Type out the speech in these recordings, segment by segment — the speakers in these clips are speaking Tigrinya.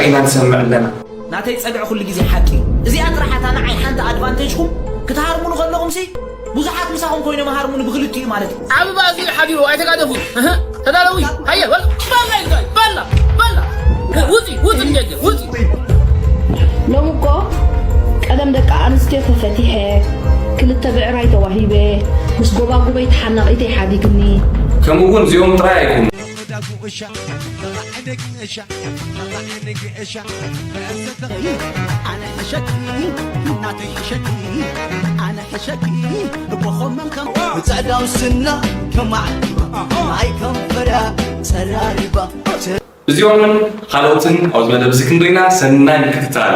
ኢና ንሰምዕ ኣለና። ናተይ ጸግዒ ኩሉ ግዜ ሓቂ እዩ። እዚኣ ጥራሕ እታ ንዓይ ሓንቲ ኣድቫንቴጅኩም ክትሃርሙኒ ከለኹምሲ ብዙሓት ምሳኹም ኮይኖም ይሃርሙኒ ብክልቲኡ ማለት እዩ። ዓብባ እዚኡ ሓዲሩ ኣይተጋደፉ እህ ተዳለዊ ሃየ በል በላ ኢልካ በላ በላ ውፂ ውፂ እንጀጀ ውፂ ሎሚ እኮ ቀደም ደቂ ኣንስትዮ ተፈቲሐ ክልተ ብዕራይ ተዋሂበ ምስ ጎባጉበይ ተሓናቒተይ ሓዲግኒ ከምኡ እውን እዚኦም ጥራይ ኣይኮኑ ብጻዕዳው ስና ከማዕ ናይ ከንፈራ ጸራሪባ እዚኦምን ካልኦትን ኣብዚ መደብ እዚ ክንሪና ሰናይ ምክትታል።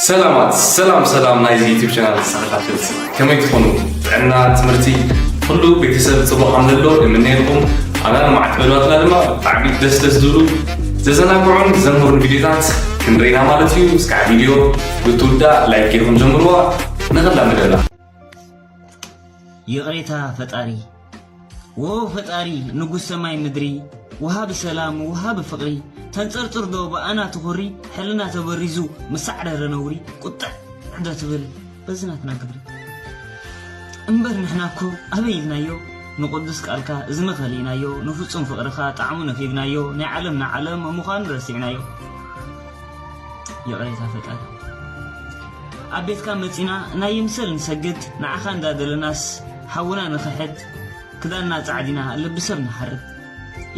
ሰላማት ሰላም ሰላም ናይዚ ዩቲብ ቻናል ተኸታተልቲ ከመይ ትኾኑ? ጥዕና፣ ትምህርቲ፣ ኩሉ ቤተሰብ ጽቡቕ ከም ዘሎ ንምነየልኩም ኣና ማዕት በሏትና ድማ ብጣዕሚ ደስ ደስ ዝብሉ ዘዘናግዑን ዘምህሩን ቪዲዮታት ክንርኢና ማለት እዩ። እስካዕ ቪዲዮ ብትውዳእ ላይክ ጌርኩም ጀምርዋ። ንኽላ መደብና። ይቕሬታ ፈጣሪ ዎ ፈጣሪ ንጉስ ሰማይ ምድሪ ወሃቢ ሰላም ወሃቢ ፍቕሪ ተንጸርጽር ዶ ብኣና ትኹሪ ሕልና ተበሪዙ ምሳዕረረ ነውሪ ቁጥዕ ዶ ትብል በዚ ናትና ግብሪ እምበር ንሕና እኮ ኣበይ ኢልናዮ ንቕዱስ ቃልካ እዝኒ ከሊእናዮ ንፍጹም ፍቕርኻ ጣዕሙ ነፊግናዮ ናይ ዓለምና ዓለም ምዃኑ ረሲዕናዮ ይቕሬታ ፈጣሪ ኣብ ቤትካ መጺና ናይ ይምሰል ንሰግድ ንዓኻ እንዳደለናስ ሓውና ንኽሕድ ክዳንና ጻዕዲና ልቢ ሰብ ንሓርድ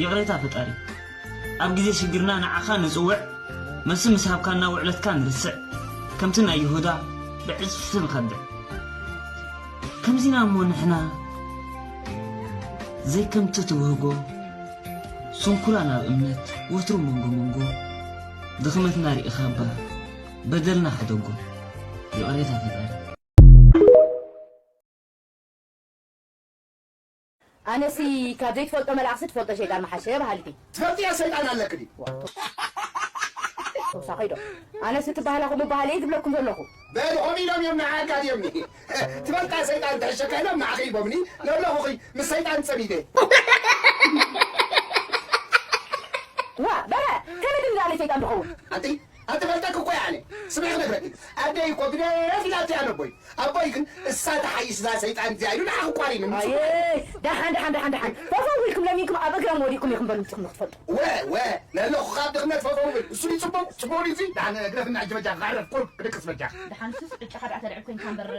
ይቕሬታ ፈጣሪ ኣብ ግዜ ሽግርና ንዓኻ ንጽውዕ መልሲ ምስ ሃብካና ውዕለትካ ንርስዕ ከምቲ ናይ ይሁዳ ብዕጽፊ ንኸብዕ ከምዚና እሞ ንሕና ዘይከምቲ ትብህጎ ስንኩላን ኣብ እምነት ወትሩ መንጎ መንጎ ድኽመትና ሪኢኻ እባ በደልና ሕደጎ ይቕሬታ ፈጣሪ ኣነሲ ካብ ዘይትፈልጦ መላእኽሲ ትፈልጦ ሸይጣን መሓሸ በሃልቲ ትፈልጥያ ሰይጣን ኣለክ ድዩ ተውሳኺ ዶ ኣነሲ ትበሃላ ከምኡ በሃለ እየ ዝብለኩም ዘለኹ በል ኾም ኢሎም እዮም ንዓካ ድዮምኒ ትፈልጣ ሰይጣን ትሕሸካ ኢሎም ንዓኺ ሂቦምኒ ለብለኹኺ ምስ ሰይጣን ጸሚደ ዋ በረ ከመይ ድንዳለ ሰይጣን ትኸውን ኣቲ ኣቲ ፈልጠክ እኮ ያለ ስምዒ ክነግረክ ኣደይ እኮ ግደፍ ኢላትያ ነቦይ ኣቦይ ግን እሳ ተሓይሽ እዛ ሰይጣን እዚኣ ኢሉ ንዓኺ ቋሪኑ ኣየ ደሓን ደሓን ደሓን ደሓን ፈፈው ኢልኩም ለሚንኩም ኣብ እግሮም ወዲቕኩም ኢኹም በሉ ንስኹም ንክትፈልጡ ወ ወ ለለኹ ካብ ድኽነት ፈፈው ብል እሱ ድዩ ጽቡቕ ጽቡቕ ድዩ እዚ ደሓን ግደፍና ሕጂ በጃ ክዓረፍ ቁሩብ ክድቅስ በጃ ደሓን ሱስ ዕጫኻ ደኣ ተልዕብ ኮይንካ እምበር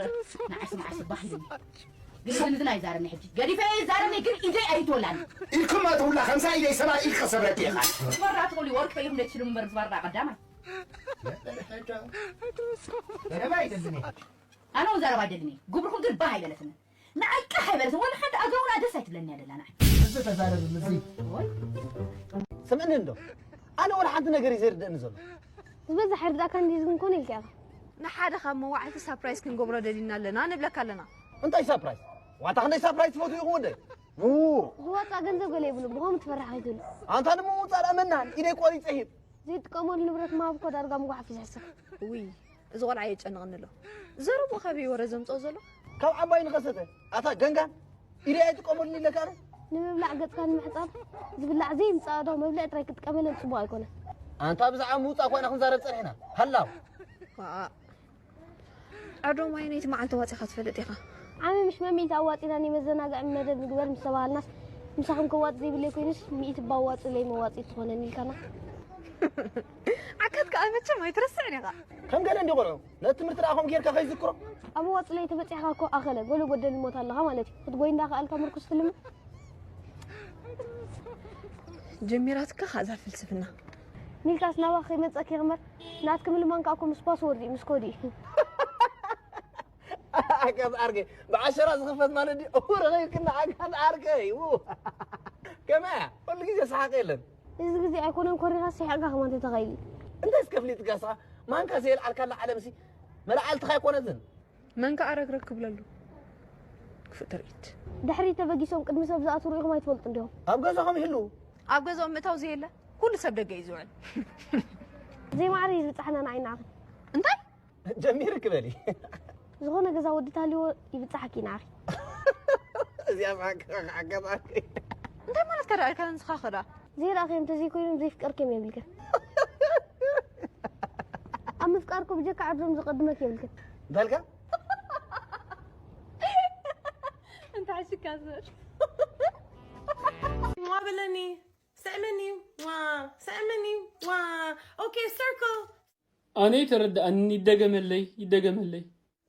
ንዓይ ስምዓስ ባህ ኢሉኒ ግድን ዝና ይዛረብኒ ሕጂ ገዲፈ እየ ይዛረብኒ ግን ኢደይ ኣይትወላኒ ኢልኩም ኣትውላ ከምሳ ኢደይ ሰባ ኢድ ከሰብረኪ ኢኻ ዝባራ ትኽእሉ ወርቂ ፈይኹም ደይ ትሽልሙ እምበር ዝባራ ቀዳማይ ዘረባ ኣይደልን እየ ኣነ እውን ዘረባ ኣይደልን እየ ግብርኹም ግን ባህ ኣይበለትኒ ንዓይ ቃሕ ኣይበለትኒ ወላ ሓንቲ ኣጋ እውን ደስ ኣይትብለኒ እያ ደላ ንዓይ እዚ ተዛረብ ምዚ ስምዕኒ እንዶ ኣነ ወላ ሓንቲ ነገር እዩ ዘይርደእኒ ዘሎ ዝበዝሕ ኣይርዳእካ እንዲ ዝግን ኮነ ኢልካ ኢኻ ንሓደ ካብ መዋዕልቲ ሳፕራይዝ ክንገብሮ ደሊና ኣለና ንብለካ ኣለና እንታይ ሳፕራይዝ ዋታ ክንደይ ሳፕራይዝ ትፈትው ኢኹም ወደይ ዝወፃ ገንዘብ ገለ የብሉ ብኸምኡ ትፈርሕ ከይትብሉ ኣንታ ንምውፃእ ደኣ መናን ኢደይ ቆሪፀ ሂብ ዘይትጥቀመሉ ንብረት ምሃብ እኮ ዳርጋ ምጓሓፍ እዩ ዝሕሰብ ውይ እዚ ቆልዓ የጨንቕኒ ኣሎ ዘረብኡ ካበይ ወረ ዘምፅኦ ዘሎ ካብ ዓባይ ንኸሰተ ኣታ ገንጋን ኢደይ ኣይጥቀመሉን ኢለካ ኣነ ንምብላዕ ገፅካ ንምሕፃብ ዝብላዕ ዘይምፃእ ዶ መብልዒ ጥራይ ክትጥቀመለን ፅቡቕ ኣይኮነ ኣንታ ብዛዕባ ምውፃእ ኮይና ክንዛረብ ፀኒሕና ሃላው ኣዶ ማይ ነይቲ መዓልቲ ዋፂኻ ትፈልጥ ኢኻ ዓሚ ምሽ መሚእቲ ኣዋፂና ናይ መዘናግዒ መደብ ንግበር ምስ ተባሃልናስ ምሳኹም ከዋፂ ዘይብለይ ኮይኑስ ሚእቲ እባ ኣዋፅለይ መዋፂት ትኾነኒ ኢልካና ዓካት ከዓ መቸም ኣይትረስዕን ኢኻ ከም ገለ እንዲ ቆልዑ ነቲ ትምህርቲ ደኣ ከምኡ ጌርካ ከይዝክሮ ኣብ መዋፅለይ ተበፂሕካ እኮ ኣኸለ ገሉ ጎደል ይሞት ኣለኻ ማለት እዩ ክትጎይ እንዳኸኣልካ ምርኩስ ትልምን ጀሚራትካ ከኣ እዛ ፍልስፍና። ሚልካስ ናባኺ ከይመጸኪ ይኽመር ናትኪ ምልማን ከኣ እኮ ምስ ፓስወርድ እዩ ምስ ኮድ እዩ። ዓጋት ዓርከይ ብዓሸራ ዝኽፈት ማለት ድዩ? እው ረኺብክኒ ዓጋት ዓርከይ እው። ከመይ እያ? ኩሉ ግዜ ሰሓቕ የለን። እዚ ግዜ ኣይኮነን ኮሪኻ ስሒቕካ ከማን ተተኸይሊ። እንታይ እስከ ፍሊጥካ እስኻ ማንካ ዘየልዓልካላ ዓለምሲ መልዓልትኻ ኣይኮነትን። መን ከኣ ረግረግ ክብለሉ? ክፉእ ትርኢት። ድሕሪት ተበጊሶም ቅድሚ ሰብ ዝኣትዉ ርኢኹም ኣይትፈልጡን ዲኹም? ኣብ ገዛኹም ይህልዉ። ኣብ ገዝኦም ምእታው ዘየለ ኩሉ ሰብ ደገ እዩ ዝውዕል። ዘይማዕረ እዩ ዝብጻሕና ንዓይ ንዓኺ። እንታይ? ጀሚርኪ በሊ። ዝኾነ ገዛ ወዲ ተሃልይዎ ይብጻሓኪ ንዓኺ። እዚኣ ብሓቂ ኣጋጣሚ። እንታይ ኣይካን ዝኻኸዳ። ዘይረኣኽዮም እንተዘይኮይኖም ዘይፍቀርክዮም የብልክን። ኣብ ምፍቃርኩ ብጀካ ዓዶም ዝቐድመክ የብልክን። እንታይ ኢልካ? እንታይ ሽካ ዝብል ዋ በለኒ ስዕመኒ ዋ ስዕመኒ ዋ okay circle ኣነ ይተረድኣኒ ይደገመለይ ይደገመለይ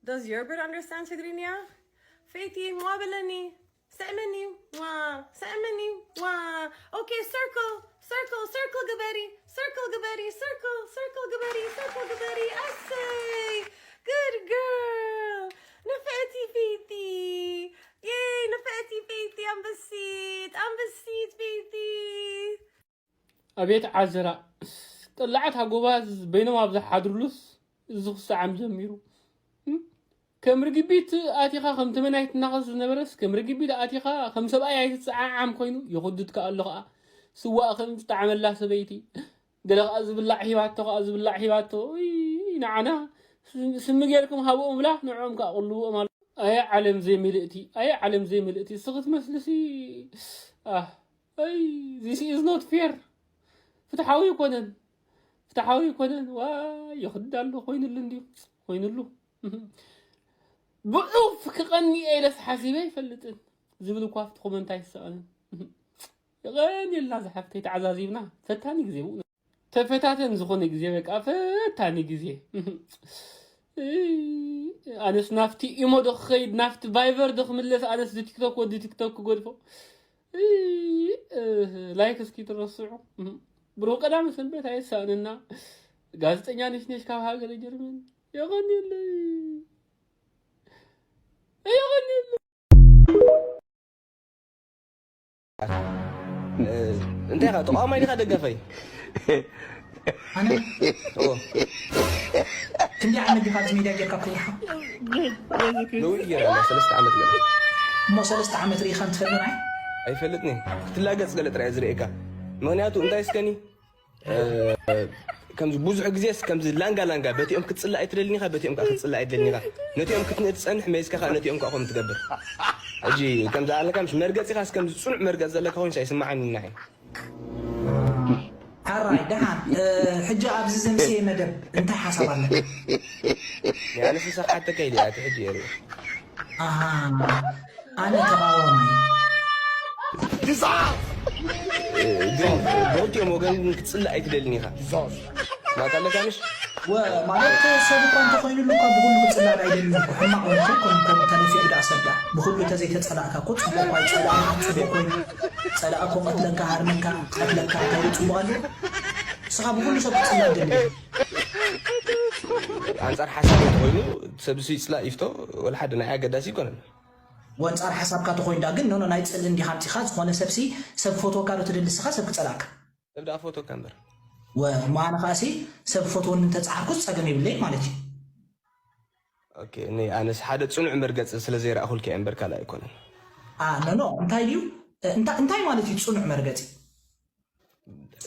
Does your bird understand ትግርኛ? ፈይቲ ዋ በለኒ ስዕመኒ ዋ ስዕመኒ ዋ okay circle circle circle ግበሪ circle ግበሪ circle circle ግበሪ circle ግበሪ ኣሰይ good girl ንፍዕቲ ፈይቲ Yay ንፍዕቲ ፈይቲ ኣንበሲት ኣንበሲት ፈይቲ ኣቤት ዓዘራ ጠላዓት ኣጎባ በይኖም ኣብ ዝሓድርሉስ እዚ ክሰዓም ጀሚሩ ከም ርግቢት ኣቲኻ ከም ተመን ኣይትናኸስ ዝነበረስ ከም ርግቢት ኣቲኻ ከም ሰብኣይ ኣይትፀዓዓም ኮይኑ ይኹድትካ ኣሎ ከዓ ስዋእ ከም ዝጠዓመላ ሰበይቲ ገለ ከዓ ዝብላዕ ሂባቶ ከዓ ዝብላዕ ሂባቶ ንዓና ስሚ ጌርኩም ሃብኦም ብላ ንዕኦም ከዓ ቁልብኦም ኣሎ ኣየ ዓለም ዘይምልእቲ ኣየ ዓለም ዘይምልእቲ ስኽትመስልሲ ኣይ this is not fair ፍትሓዊ ኣይኮነን ፍትሓዊ ኣይኮነን ዋይ ይኽዳ ኣሎ ኮይኑሉ እንድዩ ኮይኑሉ ብዑፍ ክቐኒ ኢለስ ሓሲበ ኣይፈልጥን ዝብል እኳ ኣብቲ ኮመንት ኣይሰኣንን የቐንየልና ዝሓፍተይ ተዓዛዚብና ፈታኒ ግዜ ብኡ ተፈታተን ዝኾነ ግዜ በቃ ፈታኒ ግዜ ኣነስ ናብቲ ኢሞ ዶ ክኸይድ ናብቲ ቫይቨር ዶ ክምለስ ኣነስ ቲክቶክ ወዲ ቲክቶክ ክገድፎ ላይክ እስኪ ትረስዑ ብሩህ ቀዳመ ሰንበት ኣየሳእንና ጋዜጠኛ ነሽነሽ ካብ ሃገረ ጀርመን የቐንየለይ የቐንየለይ እንታይ ኢኻ ተቃዋማይ ዲኻ ደጋፋይ ኣነ ክንዲ ዓመት ዲኻ ኣብዚ ሜድያ ጌርካ ትውሓ ነዊሕ ጌረ ሰለስተ ዓመት ገለ እሞ ሰለስተ ዓመት ርኢኻ እንትፈልጥ ኣይ ኣይፈልጥኒ ክትላገጽ ገለ ጥራይ ዝርእየካ ምክንያቱ እንታይ እስከኒ ከምዚ ብዙሕ ግዜስ ከምዚ ላንጋ ላንጋ በቲኦም ክትፅላእ ኣይትደልን ኢኻ በቲኦም ከዓ ክትፅላእ ኣይትደልን ኢኻ ነቲኦም ክትንእድ ትፀንሕ መይዝካ ከዓ ነቲኦም ከዓ ከም ትገብር ሕጂ ከምዚ ኣለካ ምስ መርገፂኻስ ከምዚ ፅኑዕ መርገፂ ዘለካ ኮይንስ ኣይስማዓን ኢና ሓራይ ደሓን ሕጂ ኣብዚ ዘምስየ መደብ እንታይ ሓሳብ ኣለካ ኣነስ ሰሓተካ ኢለ ኣቲ ሕጂ የርኢ ኣነ ተቃዋማይ ግን ብክልቲኦም ወገን ግን ክትፅላእ ኣይትደልን ኢኻ ማት ኣለካ ምሽ ማለት ሰብ እኳ እንተኮይኑሉ እኳ ብኩሉ ክፅላእ ኣይደልን እኮ ሕማቅ ወንኮ ኮንኮም ተነፊዑ ዳ ሰብ ዳ ብኩሉ ተዘይተፀላእካ እኮ ፅቡቅ እኳ ይፀላእ ፅቡቅ ኮይኑ ፀላእ እኮ ቀትለካ ሃርመካ ቀትለካ እንታይ ፅቡቅ ኣሎ ንስኻ ብኩሉ ሰብ ክትፅላእ ደሊ ኣንፃር ሓሳብ እንተኮይኑ ሰብ ሱ ይፅላእ ይፍቶ ወላ ሓደ ናይ ኣገዳሲ ይኮነን ወንፃር ሓሳብካ ተኮይንዳ ግን ኖኖ ናይ ፅል እንዲካ ኣምፂካ ዝኮነ ሰብሲ ሰብ ፎቶካ ዶ ትደሊ ስኻ ሰብ ክፀላእካ ሰብ ደኣ ፎቶካ እምበር ወማነ ከኣሲ ሰብ ፎቶን እንተፀሓፍኩስ ፀገም የብለይ ማለት እዩ ኦኬ እኔ ኣነስ ሓደ ፅኑዕ መርገፂ ስለ ዘይረኣኹልኪ እየ እምበር ካልእ ኣይኮነን ኖኖ እንታይ ድዩ እንታይ ማለት እዩ ፅኑዕ መርገፂ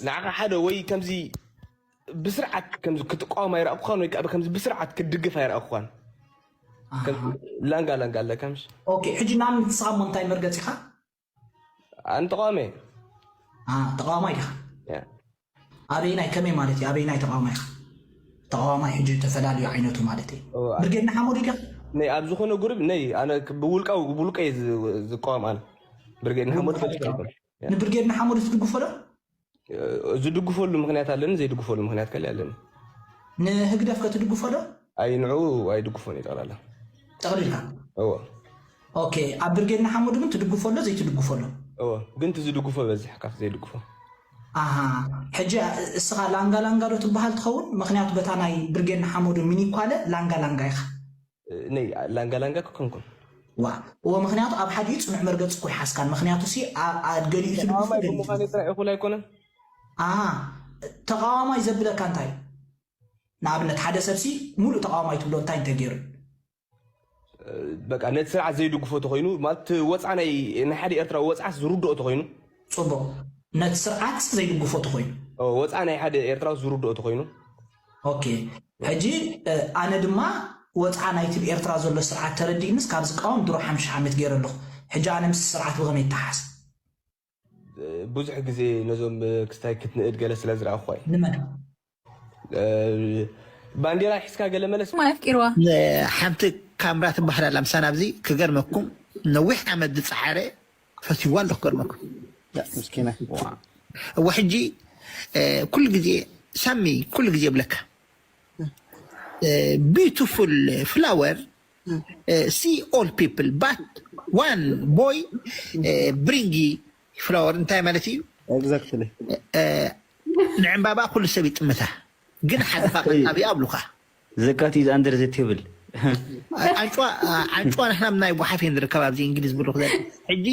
ንዓኻ ሓደ ወይ ከምዚ ብስርዓት ከምዚ ክትቃወም ኣይረኣኩኻን ወይ ከዓ ከምዚ ብስርዓት ክትድግፍ ኣይረኣኩኻን ላንጋ ላንጋ ኣለካ ምሽ ኦኬ ሕጂ ናብ ንስኻ እሞ እንታይ መርገፂኻ ኣነ ተቃዋሚ እየ ተቃዋማይ ዲኻ ኣበይናይ ከመይ ማለት እዩ ኣበይናይ ተቃዋማይ ኢኻ ተቃዋማይ ሕጂ ተፈላለዩ ዓይነቱ ማለት እዩ ብርጌድ ንሓመዱ ዲኻ ነይ ኣብ ዝኾነ ጉሩብ ነይ ኣነ ብውልቃዊ ብውልቀ ዝቃወም ኣነ ብርጌድ ንሓመዱ ንብርጌድ ንሓመዱ ትድግፎ ዶ ዝድግፈሉ ምክንያት ኣለኒ ዘይድግፈሉ ምክንያት ከሊ ኣለኒ ንህግደፍ ከ ትድግፎ ዶ ኣይ ንዑ ኣይድግፎን እዩ ጠቅላላ ጠቅሊልካ እዎ ኦኬ ኣብ ብርጌድ ንሓመዱ ግን ትድግፎ ኣሎ ዘይትድግፎ ኣሎ እዎ ግን እቲ ዝድግፎ በዝሕ ካብቲ ዘይድግፎ ኣሃ ሕጂ እስኻ ላንጋ ላንጋ ዶ ትበሃል ትኸውን ምክንያቱ በታ ናይ ብርጌድ ንሓመዱ ሚኒኳለ ላንጋ ላንጋ ኢኻ ነይ ላንጋ ላንጋ ክኮንኩም ዋ እዎ ምክንያቱ ኣብ ሓዲኡ ፅኑዕ መርገፂ እኮ ይሓስካን ምክንያቱ ሲ ገሊኡ ትድግፉ ገሊኡ ምዃነይ ጥራይ እኹል ኣይኮነን ኣሃ ተቃዋማይ ዘብለካ እንታይ ንኣብነት ሓደ ሰብሲ ሙሉእ ተቃዋማይ ትብሎ እንታይ እንተገይሩ በቃ ነቲ ስርዓት ዘይድግፎ ተኮይኑ ማለት ወፅዓ ናይ ናይ ሓደ ኤርትራዊ ወፅዓስ ዝርድኦ ተኮይኑ ፅቡቅ ነቲ ስርዓት ዘይድግፎ ተኮይኑ ወፅዓ ናይ ሓደ ኤርትራዊ ዝርድኦ ተኮይኑ ኦኬ ሕጂ ኣነ ድማ ወፅዓ ናይቲ ብኤርትራ ዘሎ ስርዓት ተረዲእንስ ካብ ዝቃወም ድሮ ሓምሽ ዓመት ገይረ ኣለኹ ሕጂ ኣነ ምስ ስርዓት ብከመይ ይተሓዝ ብዙሕ ግዜ ነዞም ክስታይ ክትንእድ ገለ ስለ ዝረኣኹ እዩ። ንመን? ባንዴራ ሒዝካ ገለ መለስ። ማይ ኣፍቂርዋ። ሓንቲ ካምራ ትበሃል ኣላ ምሳና ኣብዚ። ክገርመኩም፣ ነዊሕ ዓመት ዝፀዓረ ፈትዋ ኣሎ። ክገርመኩም። ምስኪና። እወ ሕጂ ኩሉ ግዜ ሳሚ፣ ኩሉ ግዜ ብለካ beautiful flower, see all people, but one boy bring flower. እንታይ ማለት እዩ? Exactly. ንዕምባባ ኩሉ ሰብ ይጥምታ፣ ግን ሓደኻ ቀጣቢ ኣብሉኻ። The cat is under the table. ዓንጭዋ ንሕና ናይ ጓሓፍ እየ ንርከብ ኣብዚ እንግሊዝ ብሉክ ዘለ ሕጂ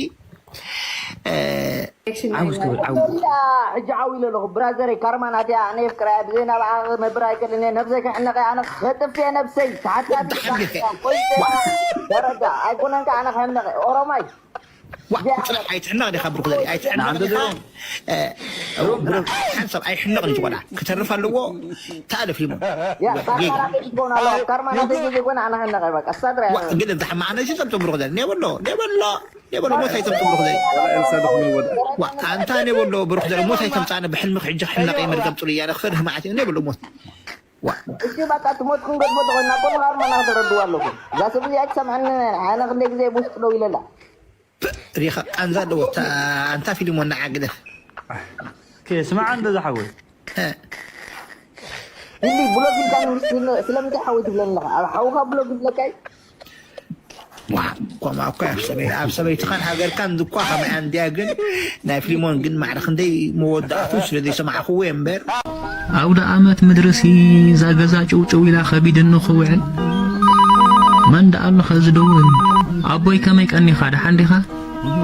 ዓውስ ክብል ዓው ሕጂ ዓው ኢለ ኣለኹ ብራዘረይ። ካርማ ናትያ ኣነ የፍቅራ ብዘይ ናብኣ ክነብር ኣይክእልን እየ። ነብሰይ ክሕነቀ ኣነ ክጥፍ እየ ነብሰይ ተሓታቲ ደረጃ ኣይኮነን ከ ኣነ ክሕነቀ ኦሮማይ ዋ ጥራሕ ኣይትሕነቕ ዲኻ ብሩክ ዘርኢ ኣይትሕነቕ ዲኻ ሓንሳብ ኣይሕነቕ እዩ ቆልዓ ክተርፍ ኣለዎ። ተኣለፍ ይሞ ካርማ ናተይ ዘይኮነ ኣነ ክሕነቀ በቃ ሳድራ ግን እንተ ሕማቕ ነዚ ጸብጽ ብሩክ ዘርኢ ኔበሎ ኔበሎ ኔበሎ ሞት ኣይተምጽ ብሩክ ዘርኢ ኣንታ ኔበሎ ብሩክ ዘርኢ ሞት ኣይተምጻነ ብሕልሚ ክሕጂ ክሕነቕ እየ መርገም ጽሉ እያለ ክፈርህ መዓት እዩ ኔበሎ ሞት እሺ በቃ ትሞት ክንገድፎ ተኾይና እኮ ንኻርማ ናክተረድዋ ኣለኹ። እዛ ሰብ እዚኣ ትሰምዐኒ ኣነ ክንደይ ግዜ ብውሽጢ ደው ኢለላ ሪኻ ቃንዛ ኣለዎ ኣንታ ፊልሞን ንዓ ግደፍ ስማዓ እንዶ ዝሓወይ እንዲ ብሎግ ኢልካ ስለምንታይ ሓወይ ትብለኒ ኣለኻ ኣብ ሓውኻ ብሎግ ይብለካ እዩ ከምኣ እኮ ኣብ ሰበይትኻን ሃገርካን ዝኳ ከመያ እንድያ ግን ናይ ፊልሞን ግን ማዕረ ክንደይ መወዳእቱ ስለ ዘይሰማዕኽዎ እየ እምበር ኣውደ ኣመት ምድርሲ እዛ ገዛ ጭውጭው ኢላ ከቢድኒ ክውዕል መን ደኣ ኣሎ ከዚ ደውል ኣቦይ ከመይ ቀኒኻ ደሓን ዲኻ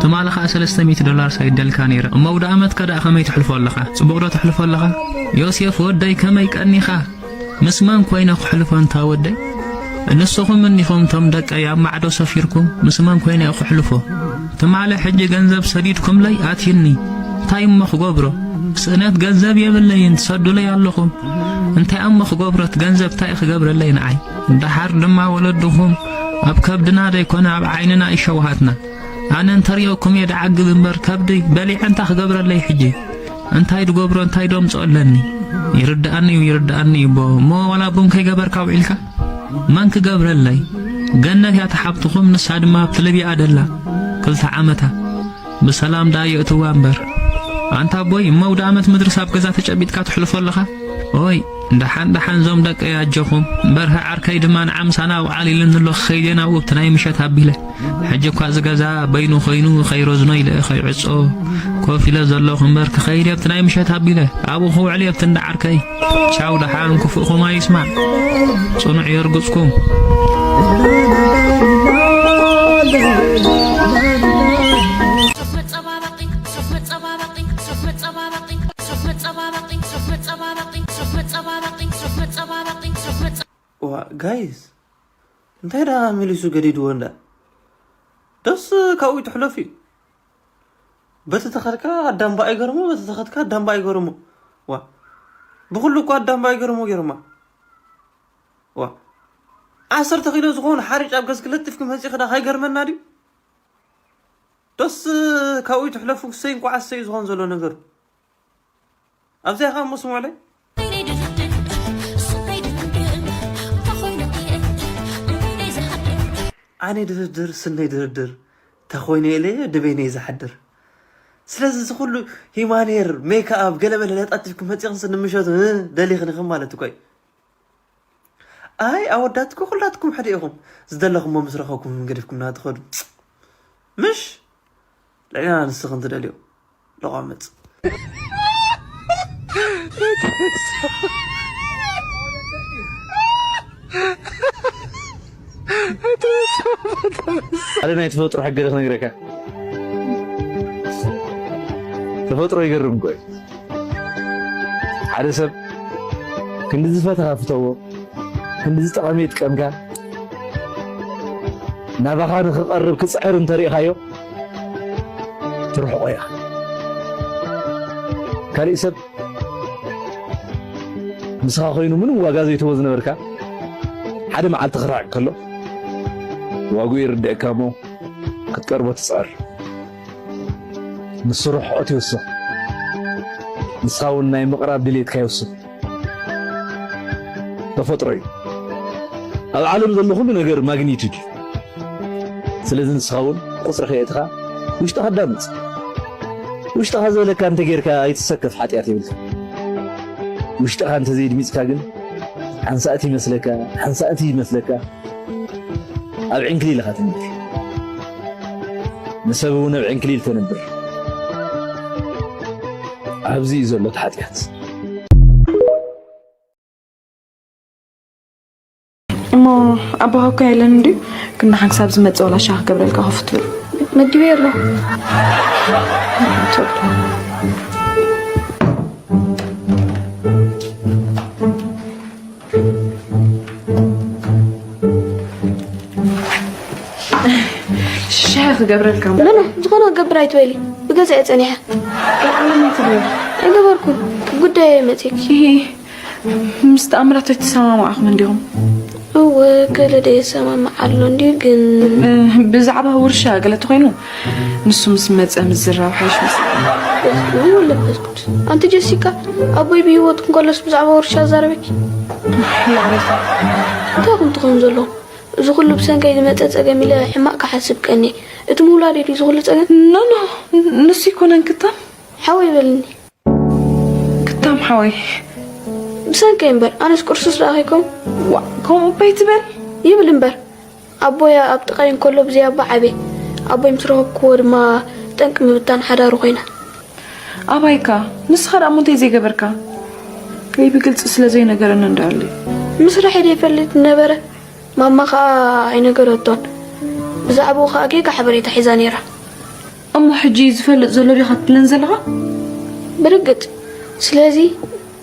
ትማሊ ኸኣ ሰለስተ ሚእቲ ዶላር ሰዲደልካ ነይረ እሞ ኣውደ ኣመትካ ደኣ ከመይ ተሕልፎ ኣለኻ ጽቡቕ ዶ ተሕልፎ ኣለኻ ዮሴፍ ወደይ ከመይ ቀኒኻ ምስ መን ኮይነ ክሕልፎ እንታ ወደይ ንስኹም እኒኹም ቶም ደቀይ ኣብ ማዕዶ ሰፊርኩም ምስ መን ኮይነ ክሕልፎ ትማሊ ሕጂ ገንዘብ ሰዲድኩምለይ ኣትዩኒ እንታይ እሞ ክገብሮ ስእነት ገንዘብ የብለይን ትሰዱለይ ኣለኹም እንታይ እሞ ክገብሮ እቲ ገንዘብ እንታይ ክገብረለይ ንዓይ ደሓር ድማ ወለድኹም ኣብ ከብድና ዘይኮነ ኣብ ዓይንና ይሸውሃትና ኣነ እንተሪኦኩም እየ ደዓግብ እምበር ከብዲ በሊዐ እንታይ ክገብረለይ ሕጂ እንታይ ድገብሮ እንታይ ዶ ኣምፅኦ ኣለኒ ይርድኣኒ እዩ ይርድኣኒ እዩ ቦ እሞ ዋላ ቡን ከይገበርካ ውዒልካ መን ክገብረለይ ገነት እያ ተሓብትኹም ንሳ ድማ ኣብቲ ልብያ ደላ ክልተ ዓመታ ብሰላም ደኣ የእትዋ እምበር ኣንታ ኣቦይ እሞ ኣውደ ኣመት ምድርስ ኣብ ገዛ ተጨቢጥካ ትሕልፎ ኣለኻ ኦይ ደሓን ደሓን ዞም ደቀይ ኣጆኹም በርሀ ዓርከይ ድማ ንዓ ምሳና ውዓል ኢሉኒ ኣሎ ክኸይድ እየ ናብኡ ኣብቲ ናይ ምሸት ኣቢለ ሕጂ እኳ እዚ ገዛ በይኑ ኮይኑ ከይረዝኖ ኢለ ከይዕጾ ኮፍ ኢለ ዘለኹ እምበር ክኸይድ እየ ኣብቲ ናይ ምሸት ኣቢለ ኣብኡ ክውዕል እየ ኣብቲ እንዳ ዓርከይ ቻው ደሓን ክፉእኹም ኣይስማዕ ጽኑዕ የርግጽኩም ዋ ጋይስ እንታይ ደኣ መሊሱ ገዲድዎ እንዳ ደስ ካብኡ ትሕለፍ እዩ በቲ ተኸድካ ኣዳምባ ኣይገርሞ በቲ ተኸድካ ኣዳምባ ኣይገርሞ ዋ ብኩሉ እኮ ኣዳምባ ኣይገርሞ ገርማ ዋ ዓሰርተ ኪሎ ዝኾኑ ሓሪጭ ኣብ ገዝኪ ለጢፍኪ መፂኺ ዳ ካይገርመና ድዩ ደስ ካብኡ ትሕለፉ ክሰይ እንኳዓ ሰይ ዝኾን ዘሎ ነገር ኣብዚኣ ከዓ እሞ ስምዑለይ ኣነ ድርድር ስነይ ድርድር ተኾይነ ኢለ ድበይነ እዩ ዝሓድር ስለዚ እዚ ኩሉ ሂማኔር ሜክኣብ ገለመለ ለጣጢፍኩም መፂኹም ስንምሸቱ ደሊኽንኽም ማለት እኮ እዩ ኣይ ኣወዳትኩ ኩላትኩም ሓደ ኢኹም ዝደለኹሞ ምስ ረኸብኩም ገዲፍኩምና ትኸዱ ምሽ ልዕልና ንስኽን ትደልዮ ለቋምፅ ሓደ ናይ ተፈጥሮ ሕገ ዶ ክነግረካ ተፈጥሮ ይገርም እኮ እዩ ሓደ ሰብ ክንዲ ዝፈተኻ ፍተዎ ክንዲ ዝጠቐመ ይጥቀምካ ናባኻ ንኽቐርብ ክፅዕር እንተሪእኻዮ ትርሕቆ ኢኻ ካሊእ ሰብ ንስኻ ኮይኑ ምንም ዋጋ ዘይትህቦ ዝነበርካ ሓደ መዓልቲ ክራቅ ከሎ ዋግኡ ይርድእካ እሞ ክትቀርቦ ትፅዕር ንሱ ርሕቐት ይውስኽ፣ ንስኻ እውን ናይ ምቕራብ ድሌትካ ይውስኽ። ተፈጥሮ እዩ። ኣብ ዓለም ዘሎ ኩሉ ነገር ማግኒቱድ እዩ። ስለዚ ንስኻ እውን ቁጽሪ ከየእትኻ ውሽጥኻ ኣዳምጽ። ውሽጥኻ ዝበለካ እንተ ጌርካ ኣይትሰከፍ፣ ሓጢኣት የብልካ። ውሽጥኻ እንተ ዘይድሚጽካ ግን ሓንሳእቲ ይመስለካ፣ ሓንሳእቲ ይመስለካ ኣብ ዕንክሊል ኢኻ ትነብር። ንሰብ እውን ኣብ ዕንክሊል ተንብር። ኣብዚ እዩ ዘሎ እቲ ሓጢኣት። እሞ ኣቦኻ እኮ የለን እንድዩ፣ ግን ንሓንሳብ ዝመጽእ ወላ ሻሂ ክገብረልካ ኮፍ ትብል። መዲበዮ ኣለኹ። ሻሂ ክገብረልካ እሞ። ኖኖ፣ ዝኾነ ክገብር ኣይትበሊ። ብገዛይ ጸኒሐ። ኣይትበል። ኣይገበርኩን። ጉዳይ መጺእኪ። ምስ ተኣምራት ኣይተሰማማዕኹም እንዲኹም? እወ፣ ገለ ዶ የሰማማዕ ኣሎ እንድዩ ግን። ብዛዕባ ውርሻ ገለ ተኾይኑ ንሱ ምስ መጸ ምዝራብ ሓይሽ መስለኒ። በስመ ኣብ ወወልድ ወመንፈስ ቅዱስ። ኣንቲ ጀሲካ፣ ኣቦይ ብህይወት እንከሎስ ብዛዕባ ውርሻ ኣዛረበኪ? እንታይ ኢኹም ትኾኑ ዘለኹም? እዚ ኩሉ ብሰንከይ ዝመጸ ጸገም ኢለ ሕማቕ ክሓስብ ቀንየ። እቲ ምውላደይ ድዩ እዚ ኩሉ ጸገም? ኖ ኖ፣ ንሱ ኣይኮነን ክታም። ሓወይ በልኒ። ክታም ሓወይ። ብሰንከይ እምበር ኣነስ ቅርሱስ ደኣ ከይኮን። ዋእ ከምኡ እባ ኣይትበል። ይብል እምበር ኣቦይ ኣብ ጥቓይ እንከሎ ብዘይ ኣቦ ዓብየ። ኣቦይ ምስ ረኸብክዎ ድማ ጠንቂ ምብታን ሓዳሩ ኮይና። ኣባይካ ንስኻ ደኣ እሞ እንታይ ዘይገበርካ? ወይ ብግልጺ ስለ ዘይነገረኒ እንድኣሉ። ምስ ራሄል ይፈልጥ ነበረ። ማማ ኸኣ ኣይነገረቶን። ብዛዕባኡ ኸኣ ጌጋ ሓበሬታ ሒዛ ነይራ። እሞ ሕጂ ዝፈልጥ ዘሎ ዲኻ ትብለን ዘለኻ? ብርግጽ። ስለዚ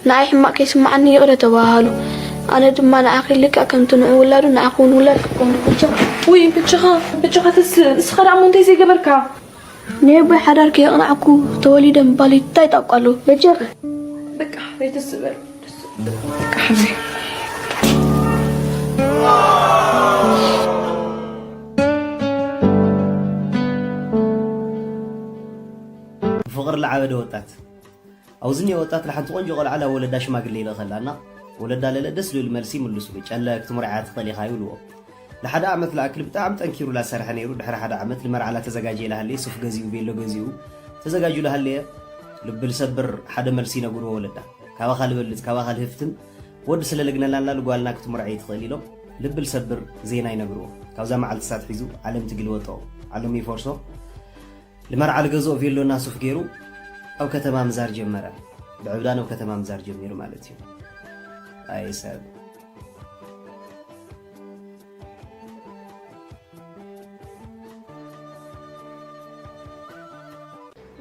ንዓይ ሕማቕ ከይስምዓኒ ይቕረ ተባሃሃሉ። ኣነ ድማ ንዓኺ ልክዕ ከምቲ ንዑ ውላዱ ንዓኺ እውን ውላድ ክኮኑ በጃኺ። ውይ በጃኻ በጃኻ ተስእ ንስኻ ደኣ እሞ እንታይ ዘይገበርካ? ናይ ኣቦይ ሓዳር ከየቕናዕኩ ተወሊደ ምባል እንታይ ጣብቃ ኣለዎ? በጃኺ። በቃ ዘይተስእ በል። በቃ ሓዘይ። ብፍቕሪ ለዓበደ ወጣት። ኣብዚ እኒኦ ወጣት ንሓንቲ ቆንጆ ቆልዓ ናብ ወለዳ ሽማግሌ ይልእኸላ እና ወለዳ ለለ ደስ ዝብል መልሲ ይምልሱሉ። ጨለ ክትምርዓያ ትኽእል ኢኻ ይብልዎ። ንሓደ ዓመት ልኣክል ብጣዕሚ ጠንኪሩ ላሰርሐ ነይሩ። ድሕሪ ሓደ ዓመት ልመርዓ ላተዘጋጀየ ላሃለየ ሱፍ ገዚኡ ቬሎ ገዚኡ ተዘጋጁ ላሃለየ ልቢ ልሰብር ሓደ መልሲ ይነግርዎ ወለዳ። ካባኻ ልበልጽ ካባኻ ልህፍትም ወዲ ስለ ልግነላና ልጓልና ክትምርዐ ይትኽእል ኢሎም ልቢ ልሰብር ዜና ይነግርዎ። ካብዛ መዓልቲ ሳት ሒዙ ዓለም ትግልበጦ ዓለም ይፈርሶ። ልመርዓ ልገዝኦ ቬሎና ሱፍ ገይሩ ኣብ ከተማ ምዛር ጀመረ። ብዕብዳን ኣብ ከተማ ምዛር ጀሚሩ ማለት እዩ። ኣይ ሰብ።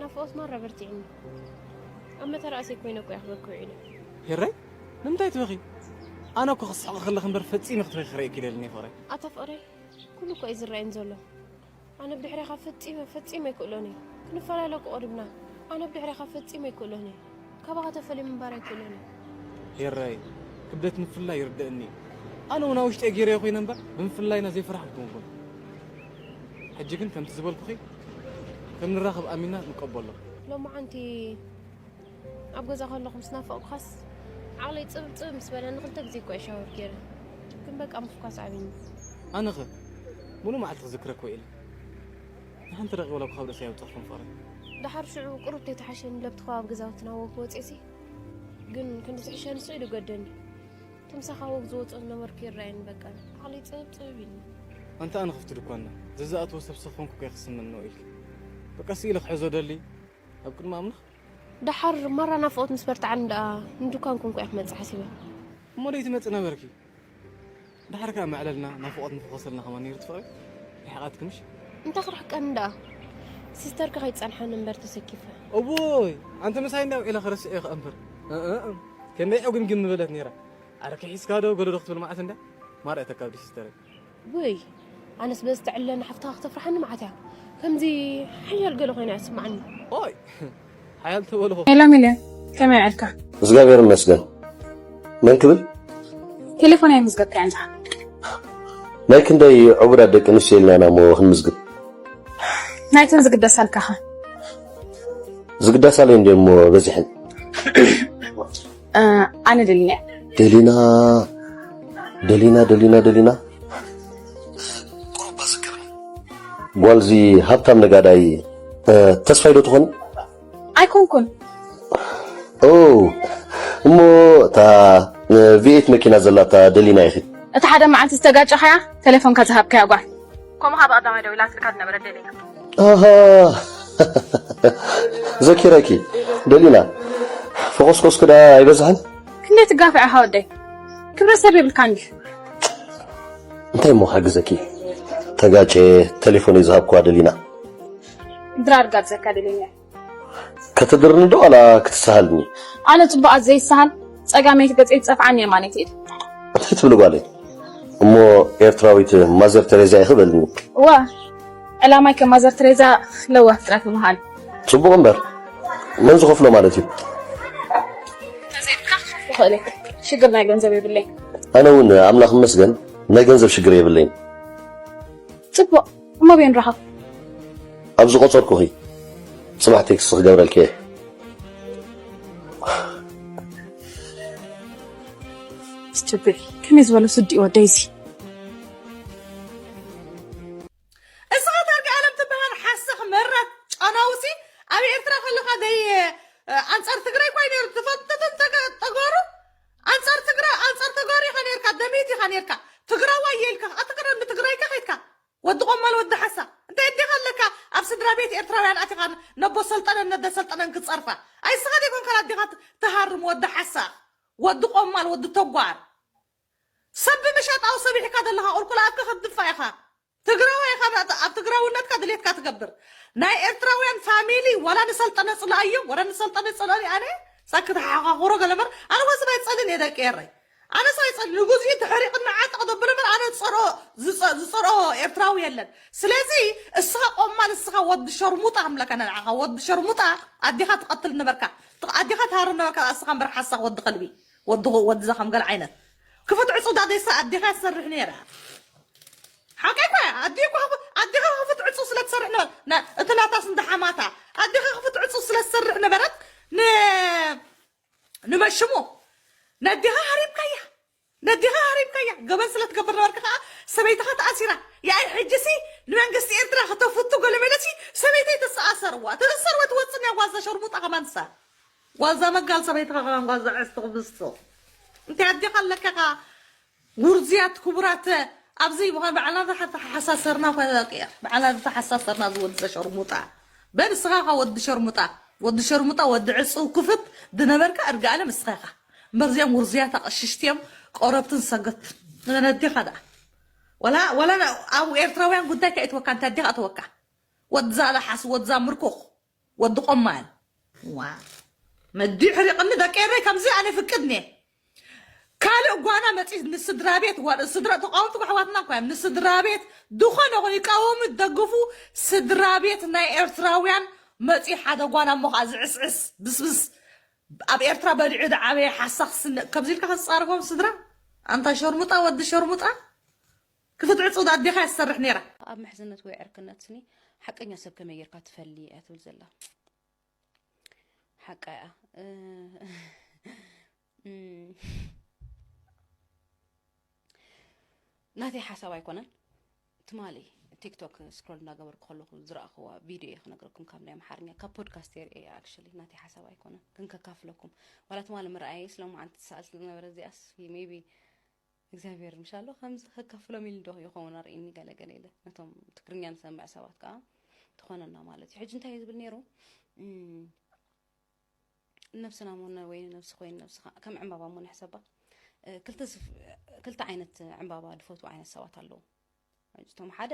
ናፍቆት ማራ በርቲዕኒ ኣብ መተራእሰይ ኮይነ እኮ የኽበኪ ውዒለ። ሄራይ ንምንታይ ትበኺ? ኣነ እኮ ክስሕቕ ከለኺ እምበር ፈጺመ ክትበኺ ክርእየኪ ደልኒ ፍቕረይ። ኣታ ፍቕረይ ኩሉ እኮ እዩ ዝረኣየኒ ዘሎ። ኣነ ብድሕሬኻ ፈጺመ ፈጺመ ኣይክእሎን እየ። ክንፈላለ እኮ ቀሪብና። ኣነ ብድሕሬኻ ፈጺመ ኣይክእሎን እየ። ካባኻ ተፈልየ ምንባር ኣይክእሎን እየ። ሄራይ ክብደት ምፍልላይ ይርደኣኒ እዩ። ኣነ እውን ኣብ ውሽጠይ ገይረዮ ኮይነ እምበር ብምፍልላይና ዘይፈራሕኩ ኣይኮንኩን። ሕጂ ግን ከምቲ ዝበልኩኺ ከም ንራኸብ ኣሚንና ንቀበሎ። ሎማዓንቲ ኣብ ገዛ ከለኹ ምስ ናፈቕኩኻስ ዓቕለይ ጽብብ ጽብብ ምስ በለኒ ክልተ ግዜ እኮ እየ ሻወር ገይረ። ግን በቃ ምፍኳስ ዓቢኒ። ኣነኸ ሙሉእ መዓልቲ ክዝክረኪ ውዒለ። ንሓንቲ ደቒቕ ወላ እኳ ካብ ርእሰይ ኣየውጻእኩን ፍቕረይ። ደሓር ሽዑ ቁሩብ ተይተሓሸኒ ለብቲ ከባቢ ገዛውትና ወግ ወጺኤሲ ግን ክንዲ ዝሕሸኒ ስቕ ኢሉ ገደኒ። እቲ ምሳኻ ወግ ዝወጾ ዝነበርኩ ይረኣየኒ በቃ ዓቕለይ ጽብብ ጽብብ ኢሉኒ። ኣንታ ኣነ ክፍቲ ድኳንና ዘዝኣትዎ ሰብ ስኽ ኮንኩ እኮ እየ ክስምንዎ ኢልኪ። በቃ ስኢለ ክሕዞ ደሊ ኣብ ቅድሚ ኣምላኽ። ደሓር ማራ ናፍቖት ምስ በርትዓኒ ደኣ ንዱካን ኮንኩ እየ ክመጽእ ሓሲበ። እሞ ደይትመጺ ነበርኪ። ደሓር ከኣ መዕለልና ናፍቖት ምፈኾሰልና ከማን ነይሩ ትፍቕሪ። ርሒቓትኪ ምሽ? እንታይ ክርሕቀኒ ደኣ ሲስተርኪ ከይትጸንሓኒ እምበር ተሰኪፈ። እውይ ኣንቲ ምሳይ እንድያ ውዒላ ክረስዕ እየ ከኣ እምበር። እእ ክንደይ ዕጉምጊም ምበለት ነይራ። ኣረ ከሒስካ ዶ ገለ ዶ ክትብል መዓት እንድያ ማርያ ተካብዲ ሲስተረይ። ውይ ኣነስ በዚ ትዕለኒ ሓፍትኻ ክተፍርሓኒ መዓት እያ ከምዚ ሓያል ገለ ኮይና እያ ትስምዓኒ። ኦይ ሓያል ተበልኹ። ሄሎ ሚልዮን ከመይ ውዕልካ? እግዚኣብሔር ይመስገን። መን ክብል? ቴሌፎን ኣይምዝገብካያን ዲኻ? ናይ ክንደይ ዕቡዳት ደቂ ኣንስትዮ ኢልና ኢና እሞ ክንምዝግብ? ናይተን ዝግደሳልካኻ። ዝግዳስ ኣለይ እንደ እሞ በዚሕን። ኣነ ደሊና ደሊና ደሊና ደሊና ደሊና ጓልዚ ሃብታም ነጋዳይ ተስፋይ ዶ ትኾኒ? ኣይኮንኩን። ኦ እሞ እታ ቪኤት መኪና ዘላታ ደሊና ኢኺ። እቲ ሓደ መዓልቲ ዝተጋጨኻያ ቴሌፎንካ ዝሃብካያ ጓል። ከምኡ ካብ ቀዳማይ ደዊላትልካ ዝነበረ ደሊና። ኣሃ ዘኪረኪ ደሊና። ፈቆስቆስኩ ዳ ኣይበዝሕን? ክንደይ ትጋፍዕ ኢኻ ወደይ? ክብረ ሰብ የብልካን ድዩ? እንታይ እሞ ክሕግዘኪ? ተጋጨ ቴሌፎነይ ዝሃብኩዋ ደሊና። ድራር ጋብዘካ ደሊና። ከተድርኒ ዶ ዋላ ክትሰሃልኒ? ኣነ ጽቡቓት ዘይሰሃል ጸጋመይቲ ገጸይ ጸፍዓን የማነይቲ ኢድ። እንታይ ትብሊ ጓለይ? እሞ ኤርትራዊት ማዘር ተሬዛ ኢኺ በልኒ። እዋ ዕላማይ ከም ማዘር ተሬዛ ለዋህ ጥራይ ምዃን። ጽቡቕ እምበር መን ዝኸፍሎ ማለት እዩ? ተዘይድካ ክኸፍሎ ይኽእል እየ። ሽግር ናይ ገንዘብ የብለይ። ኣነ እውን ኣምላኽ ይመስገን ናይ ገንዘብ ሽግር የብለይን። ጽቡቕ እሞ ኣበይ ንራኸብ? ኣብ ዝቖጸርኩኺ ጽባሕ ቴክስት ክገብረልኪ እየ። Stupid ከመይ ዝበለ ስዲ እዩ ወደይ እዚ። እስኻ ታርጋ ኣለም ትበሃል ሓሰኽ መራት ጫናውሲ ኣብ ኤርትራ ከለኻ ደይ ኣንጻር ትግራይ እኳ እዩ ነይሩ ትፈልጥትን ተጋሩ ኣንጻር ትግራይ ኣንጻር ተጋሩ ኢኻ ነርካ ደሚት ኢኻ ነርካ ትግራዋይ የልካ ኣትቅረ ንትግራይ ከ ከይትካ ወዲ ቆማል ወዲ ሓሳ እንታይ ኣዴኻ ኣለካ ኣብ ስድራ ቤት ኤርትራውያን ኣቲኻ ነቦ ሰልጠነን ነደ ሰልጠነን ክጸርፋ ኣይስኻ ደይኮንካ ኣዴኻ ትሃርም ወዲ ሓሳ ወዲ ቆማል ወዲ ተጓር ሰብ ብምሻጥ ኣው ሰቢሕካ ዘለኻ ቁልቁል ኣፍካ ክትድፋ ኢኻ ትግራዋይ ኢኻ ኣብ ትግራውነትካ ድሌትካ ትገብር ናይ ኤርትራውያን ፋሚሊ ዋላ ንሰልጠነ ጽላእዮ ወላ ንሰልጠነ ጽላእዮ ኣነ ሳክት ሓኻኹሮ ገለመር ኣነ ወዚ ናይ ጸልን እየ ደቂ ኤረይ ኣነ ሳይጸል ንጉዚ ተሕሪቕና ዓጥቕ ደብለ በር ኣነ ዝጸርኦ ዝጸ- ዝጸርኦ ኤርትራዊ የለን ስለዚ እስኻ ቆማል እስኻ ወዲ ሸርሙጣ ክምለካ ነንዓኻ ወዲ ሸርሙጣ ኣዴኻ ትቐትል ነበርካ ትቕ- ኣዴኻ ትሃርም ነበርካ እስኻ እምበር ሓሳኽ ወዲ ከልቢ ወዲ ወዲ ዘኸም ገል ዓይነት ክፉት ዕጹ ዳደይሳ ኣዴኻ ትሰርሕ ነይራ ሓቀይ እኮ ኣዴ እኮ ኣዴኻ ክፉት ዕጹ ስለ ትሰርሕ ነበርካ እቲ ናታስ እንዳ ሓማታ ኣዴኻ ክፉት ዕጹ ስለ ትሰርሕ ነበረት ን ንመሽሙ ነዲኻ ሃሪምካያ ነዲኻ ሃሪምካያ ገበን ስለ ትገብር ነበርካ ከዓ ሰበይትኻ ተኣሲራ ያኣይ ሕጂሲ ንመንግስቲ ኤርትራ ከተፍቱ ገለመለሲ ሰበይተይ ተሰኣሰርዋ ተዘሰርወ ትወፅን እያ ጓዛ ሸርሙጣ ከማንሳ ጓዛ መጋል ሰበይትኻ ከማን ጓዛ ዕስቲ ክብስቶ እንታይ ኣዲኻ ኣለካ ከዓ ውርዝያት ክቡራት ኣብዚ ምዃን ባዕልና ተሓሳሰርና ኮይና ደቂያ ባዕልና ተሓሳሰርና ዝወዲ ሸርሙጣ በል ስኻ ኻ ወዲ ሸርሙጣ ወዲ ሸርሙጣ ወዲ ዕፅው ክፍት ድነበርካ እርግኣለ ምስኻ ኢኻ እምበር እዚኦም ውርዝያት ኣቐሽሽትዮም ቆረብትን ሰገት ነነዲኻ ደኣ ወላ ወላ ኣብ ኤርትራውያን ጉዳይ ከይትወካ እንታይ ዲኻ እተወካ ወዲ ዛለሓስ ወዲ ዛምርኩኽ ወዲ ቆማል ዋ መዲ ሕሪቕኒ ደቂ ኤረይ ከምዚ ኣነ ፍቅድኒ ካልእ ጓና መፂ ንስድራ ቤት ጓል ስድራ ተቃወምቲ ኣሕዋትና እኳ እዮም ንስድራ ቤት ዝኾነ ኾነ ይቃወሙ ይደግፉ ስድራ ቤት ናይ ኤርትራውያን መፂ ሓደ ጓና እሞ ከዓ ዝዕስዕስ ብስብስ ኣብ ኤርትራ በሊዑ ዝዓበየ ሓሳኽ ስነ ከምዚ ኢልካ ከፃርጎም ስድራ ኣንታ ሸርሙጣ ወዲ ሸርሙጣ ክፍትዕፁ ኣዴኻ እያ ትሰርሕ ነይራ ኣብ ምሕዝነት ወይ ዕርክነት ስኒ ሓቀኛ ሰብ ከመይ ጌርካ ትፈሊ እያ ትብል ዘላ ሓቃ እያ ናተይ ሓሳብ ኣይኮነን ትማሊ ቲክቶክ ስክሮል እንዳገበርኩ ከለኹ ዝረእኽዋ ቪድዮ እየ ክነግረኩም ካብ ናይ ኣምሓርኛ ካብ ፖድካስት የርእየ ኣክሽሊ ናተይ ሓሳብ ኣይኮነን ግን ከካፍለኩም ዋላ ትማሊ ምርኣየይ ስለማዓንቲ ትሰኣል ስለዝነበረ እዚኣስ ሜቢ እግዚኣብሔር ምሻሎ ከምዚ ከካፍሎም ኢሉ ዶ ይኸውን ኣርእኒ ገለገለ ኢለ ነቶም ትግርኛ ንሰምዕ ሰባት ከዓ ትኾነና ማለት እዩ ሕጂ እንታይ እዩ ዝብል ነይሩ ነብስና ሞነ ወይ ነብሲ ኮይን ነብስኻ ከም ዕምባባ ሞ ንሕሰባ ክልተ ዓይነት ዕምባባ ዝፈትዉ ዓይነት ሰባት ኣለዉ እቶም ሓደ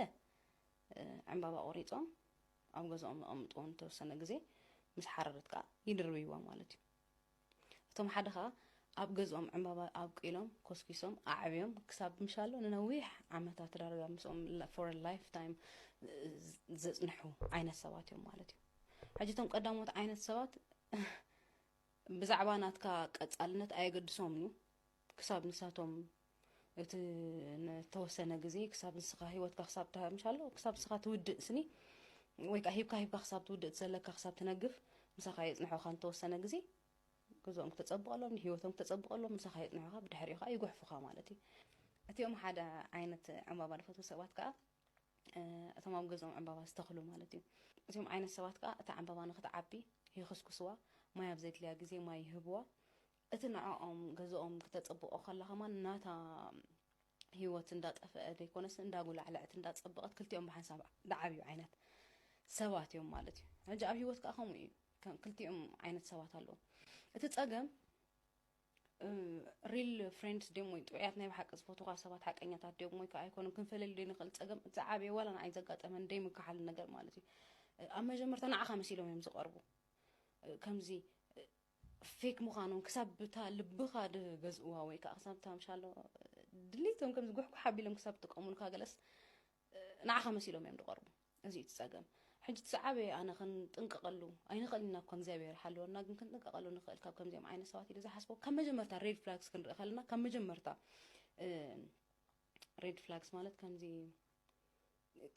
ዕምባባ ቆሪፆም ኣብ ገዝኦም ኣቐምጥዎ ንተወሰነ ግዜ ምስ ሓረረት ከዓ ይድርብይዋ ማለት እዩ እቶም ሓደ ከዓ ኣብ ገዝኦም ዕምባባ ኣብቂሎም ኮስኪሶም ኣዕብዮም ክሳብ ምሻሎ ንነዊሕ ዓመታት ዳርጋ ምስኦም for life time ዘፅንሑ ዓይነት ሰባት እዮም ማለት እዩ ሕጂ እቶም ቀዳሞት ዓይነት ሰባት ብዛዕባ ናትካ ቀጻልነት ኣየገድሶምን እዩ ክሳብ ንሳቶም እቲ ንተወሰነ ግዜ ክሳብ ንስኻ ህይወትካ ክሳብ ምሻሎ ክሳብ ንስኻ ትውድእ ስኒ ወይ ከዓ ሂብካ ሂብካ ክሳብ ትውድእ ዘለካ ክሳብ ትነግፍ ምሳኻ የጽንሑኻ ንተወሰነ ግዜ፣ ገዝኦም ክተጸብቐሎም፣ ንህይወቶም ክተጸብቐሎም ምሳኻ የጽንሑኻ፣ ብድሕሪኡ ኸኣ ይጉሕፉኻ ማለት እዩ። እቲኦም ሓደ ዓይነት ዕምባባ ዝፈትዉ ሰባት ከኣ፣ እ፣ እቶም ኣብ ገዝኦም ዕምባባ ዝተኽሉ ማለት እዩ። እዚኦም ዓይነት ሰባት ከኣ እታ ዕምባባ ንኽትዓቢ ይኽስኩስዋ፣ ማይ ኣብ ዘድልያ ግዜ ማይ ይህብዋ። እቲ ንዕኦም ገዝኦም ክተጸብቖ ከላ ከማን ናታ ህይወት እንዳጠፍአ ዘይኮነስ እንዳጉላዕለዐት እንዳጸበቐት ክልቲኦም ብሓንሳብ ዝዓብዩ ዓይነት ሰባት እዮም ማለት እዩ። ሕጂ ኣብ ህይወት ከኣ ከምኡ እዩ። ከም ክልቲኦም ዓይነት ሰባት ኣለዉ። እቲ ጸገም፣ እ፣ ሪል ፍሬንድስ ድዮም ወይ ጥዑያት ናይ ብሓቂ ዝፈትዉኻ ሰባት ሓቀኛታት ድዮም ወይ ከኣ ኣይኮኑን ክንፈልየሉ ዘይንኽእል ጸገም፣ እቲ ዝዓበየ ዋላ ንዓይ ዘጋጠመን ዘይምከሓልን ነገር ማለት እዩ። እ፣ ኣብ መጀመርታ ንዓኻ መሲሎም እዮም ዝቐርቡ። እ፣ ከምዚ፣ እ፣ ፌክ ምዃኖም ክሳብ ብታ ልብኻ ድገዝእዋ ወይ ከኣ ክሳብ እታ ምሻሎ ድሌቶም ከምዚ ጉሕጉሕ ኣቢሎም ክሳብ ዝጥቀሙልካ ገለስ፣ እ፣ ንዓኻ መሲሎም እዮም ዝቐርቡ። እዚ እዩ እቲ ጸገም። ሕጂ እቲ ዝዓበየ ኣነ ክንጥንቀቐሉ ኣይንኽእልን ኢና እኳ እግዚኣብሔር ይሓልወና፣ ግን ክንጥንቀቐሉ ንኽእል ካብ ከምዚኦም ዓይነት ሰባት ኢለ ዝሓስቦ። ካብ መጀመርታ ሬድ ፍላግስ ክንርኢ ከለና ካብ መጀመርታ፣ እ፣ ሬድ ፍላግስ ማለት ከምዚ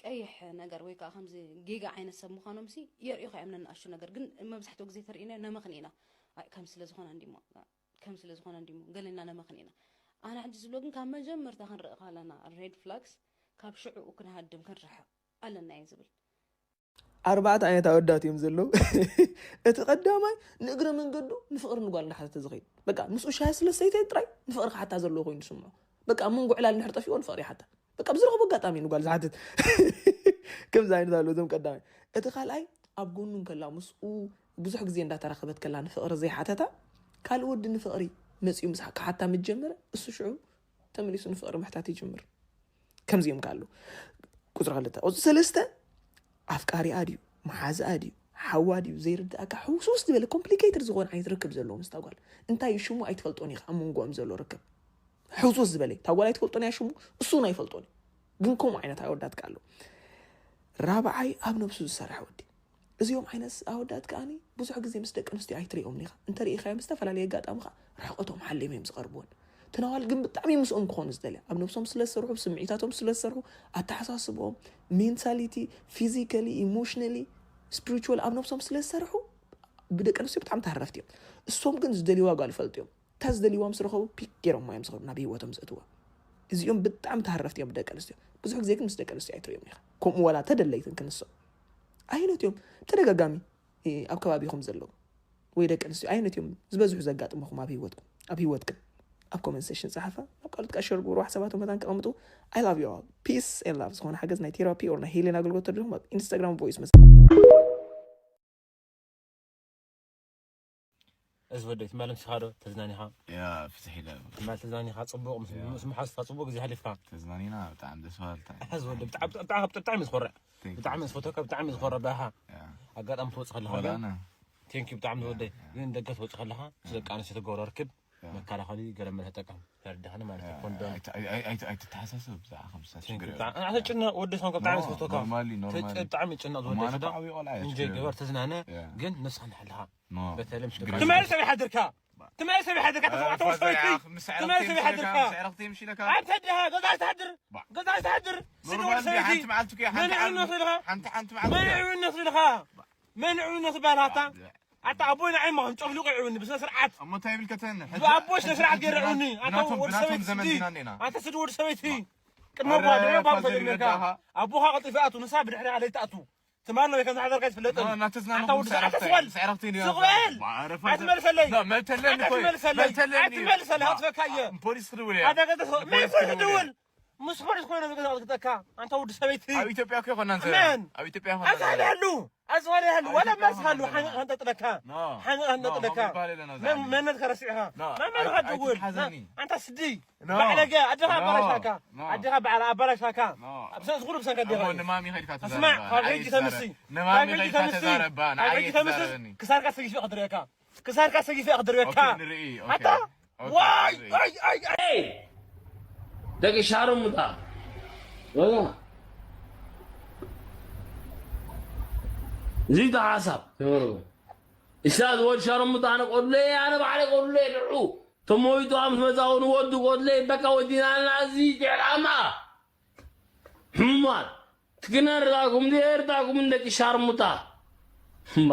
ቀይሕ ነገር ወይ ከኣ ከምዚ ጌጋ ዓይነት ሰብ ምዃኖምሲ የርእዩኻ እዮም ነንኣሽቱ ነገር። ግን መብዛሕትኡ ግዜ ተርእዩና ነመኽን ኢና። ኣይ፣ ከም ስለ ዝኾነ እንዲሞ፣ ከም ስለ ዝኾነ እንዲሞ፣ ገለና ነመኽን ኢና። ኣነ ሕጂ ዝብሎ ግን ካብ መጀመርታ ክንርኢ ከለና ሬድ ፍላግስ ካብ ሽዕኡ ክንሃድም ክንርሕቕ ኣለና እየ ዝብል። ኣርባዕተ ዓይነት ኣወዳት እዮም ዘለዉ። እቲ ቀዳማይ ንእግረ መንገዱ ንፍቕሪ ንጓል እንዳሓተተ ዝኸይድ። በቃ ምስኡ ሻሂ ስለ ሰተየ ጥራይ ንፍቕሪ ክሓታ ዘለዎ ኮይኑ ዝስምዖ። በቃ ኣብ መንጎ ዕላል እንድሕር ጠፊእዎ ንፍቕሪ ይሓታ። በቃ ብዝረኸቦ ኣጋጣሚ ንጓል ዝሓትት። ከምዚ ዓይነት ኣለዉ እዞም ቀዳማይ። እቲ ካልኣይ ኣብ ጎኑ እንከላ ምስኡ ብዙሕ ግዜ እንዳተራኸበት ከላ ንፍቕሪ ዘይሓተታ፣ ካልእ ወዲ ንፍቕሪ መጺኡ ምስ ክሓታ ምስ ጀመረ፣ እሱ ሽዑ ተመሊሱ ንፍቕሪ ምሕታት ይጅምር። ከምዚኦም ከ ኣለዉ። ቁጽሪ ክልተ። ቁጽሪ ሰለስተ ኣፍቃሪኣ ድዩ፣ መሓዝኣ ድዩ፣ ሓዋ ድዩ ዘይርድኣካ፣ ሕውስውስ ዝበለ ኮምፕሊኬትድ ዝኾነ ዓይነት ርክብ ዘለዎ ምስታ ጓል። እንታይ እዩ ሽሙ ኣይትፈልጦን ኢኻ ኣብ መንጎኦም ዘሎ ርክብ። ሕውስውስ ዝበለ፣ እታ ጓል ኣይትፈልጦን እያ ሽሙ፣ እሱ እውን ኣይፈልጦን እዩ። ግን ከምኡ ዓይነት ኣወዳት ከ ኣለዉ። ራብዓይ ኣብ ነብሱ ዝሰርሕ ወዲ። እዚኦም ዓይነት ኣወዳት ከኣኒ ብዙሕ ግዜ ምስ ደቂ ኣንስትዮ ኣይትሪኦምን ኢኻ። እንተ ሪኢኻዮም ብዝተፈላለየ ኣጋጣሚ ኸኣ ርሕቐቶም ሓልዮም እዮም ዝቐርብወን። ተናዋል ግን ብጣዕሚ ምስኦም ክኾኑ ዝደልያ። ኣብ ነብሶም ስለ ዝሰርሑ፣ ስምዒታቶም ስለ ዝሰርሑ፣ ኣተሓሳስብኦም፣ ሜንታሊቲ፣ ፊዚካሊ፣ ኢሞሽናሊ፣ ስፒሪቹዋል ኣብ ነብሶም ስለ ዝሰርሑ ብደቂ ኣንስትዮ ብጣዕሚ ተሃረፍቲ እዮም። እሶም ግን ዝደልይዋ ጓል ይፈልጡ እዮም። እታ ዝደልይዋ ምስ ረኸቡ ፒክ ገይሮማ እዮም ዝኸዱ ናብ ህይወቶም ዘእትዋ። እዚኦም ብጣዕሚ ተሃረፍቲ እዮም ብደቂ ኣንስትዮ። ብዙሕ ግዜ ግን ምስ ደቂ ኣንስትዮ ኣይትሪኦም ኢኻ። ከምኡ ዋላ ተደለይትን ክንሶም። ኣየኖት እዮም ተደጋጋሚ፣ እ፣ ኣብ ከባቢኹም ዘለዉ ወይ ደቂ ኣንስትዮ ኣየኖት እዮም ዝበዝሑ ዘጋጥመኹም ኣብ ህይወትኩም፣ ኣብ ህይወትክን? ኣብ ኮመንት ሴክሽን ጸሓፋ፣ ናብ ካልኦት ከኣ ሸር ግበሩ፣ ሓሳባቶም መታን ከቐምጡ። I love you all. Peace and love። ዝኾነ ሓገዝ ናይ ቴራፒ or ናይ ሄሌን ኣገልግሎት ተደሊኹም ኣብ ኢንስታግራም ቮይስ መስ- እዚ ወደይ ትማል ምሲኻ ዶ ተዝናኒኻ? ያ ፍትሕ ኢለ ትማል ተዝናኒኻ ጽቡቕ ምስ ያ። ምስ መሓዝካ ጽቡቕ ግዜ ሓሊፍካ። ተዝናኒና ብጣዕሚ ደስ በሃልታ እዚ ወደይ ብጣዕሚ ብጣዕሚ ብጣዕሚ ብጣዕሚ ዝኮርዕ Thank you. ብጣዕሚ ዝፈተካ ብጣዕሚ ዝኮርዕ ብኣኻ ያ ኣጋጣሚ ትወጽእ ከለኻ ወላ ግን ኣነ ቴንክ ዩ ብጣዕሚ ዝወደይ ግን ደገ ትወጽእ ከለኻ ምስ ደቂ ኣንስትዮ ትገብሮ ርክብ ያ መከላኸሊ ገለ መለ ተጠቀም ተረዳኸኒ ማለት እዩ ያ ኮንዶም ኣይት- ኣይ- ኣይ- ኣይት- ኣይትተሓሳሰብ ብዛዕባ ከምዚ ቴንክ ዩ ችግር ብጣዕሚ ኣነ ተጨነቕ ወዲ ሰው ብጣዕሚ ዝፈተካ ኖርማሊ ኖርማሊ ብጣዕሚ ጨነቕ እሞ ዝወደይ ኣነ ስዳ እኮ ዓብዪ ቆልዓ እየ እንጆይ ችግር ግበር ተዝናነ ያ ግን ነስኻ ንሓልኻ ኖ በተለይ ችግር ትማሊ ሰብ ይሓድርካ ትማሊ ሰብ ይሓድርካ ተሰማዕተ ሰበይቲ ትማሊ ሰብ ይሓድርካ ስዕረክቲ ምሽለካ ኣብ ተድሃ ገዛ ትሓድር ገዛ ትሓድር ስዲ ወዲ ሰበይቲ ኖርማል ቅድሞ ሓንቲ ሰበይቲ መዓልቲ መዓልቲ መን ዕውነት ኢልካ ሓንቲ ሓንቲ መን መዓልቲ ዕውነት ኢልካ መን ዕውነት ባላታ ኣታ ኣቦይ ንዓይ ማኹም ጨፍሊቑ ይዕውኒ ብስነ ስርዓት እሞ እንታይ ይብል ከተነ ብኣቦሽ ስነ ስርዓት ገይረ ዕውኒ ኣታ ወዲ ሰበይቲ ስዲ ኣታ ስዲ ወዲ ሰበይቲ ቅድሚ ኣቦ ድሕሪ ኣቦ ተደሚርካ ኣቦኻ ቀልጢፉ ይኣቱ ንሳ ብድሕሪ ኣለይትኣቱ ትማል ነው ከም ዝሓደርካ ይፍለጥ ኣታ ወዲ ሰዓት ተስዋል ስቕበል ኣይትመልሰለይ ኣይትመልሰለይ ኣይትመልሰለይ ኣጥፈካ እየ ፖሊስ ክድውል ኣታ ገዛ መን ዝድውል ምስ ፖሊስ ኮይነ ገዛ ክትእካ ኣንታ ወዲ ሰበይቲ ኣብ ኢትዮጵያ እኮ ይኮና መን ኣብ ኢትዮጵያ ኣዝዋልያሉ ኣዝዋልያሉ ዋላ ማስሃሉ ሓንጠጥለካ ሓንጠጥለካ መንነትካ ረሲዕኻ መመንኻ ድውል ኣንታ ስዲ ባዕለገ ኣድኻ ኣባላሽካ ኣድኻ ባዕላ ኣባላሽካ ዝኩሉ ብሰንካ ዲኻ ስማዕ ካብ ሕጂ ተምሲ ካብ ሕጂ ተምሲ ካብ ሕጂ ተምሲ ክሳርካ ሰጊፈ ክድርየካ ክሳርካ ሰጊፈ ክድርየካ ኣታ ዋይ ዋይ ዋይ ደቂ ሻርሙጣ ወላ እዚ ሓሳብ ተመርጎ እሳ ዝወድ ሻርሙጣ ኣነ ቆድለየ ኣነ ባዕለይ ቆድለየ ድዑ ተሞይቱ ምስ መጻኡ ንወዱ ቆድለየ በቃ ወዲናና እዚ ጀራማ ሕሙማት ትክነርዳኩም ዲኤርዳኩም እንደቂ ሻርሙጣ እምባ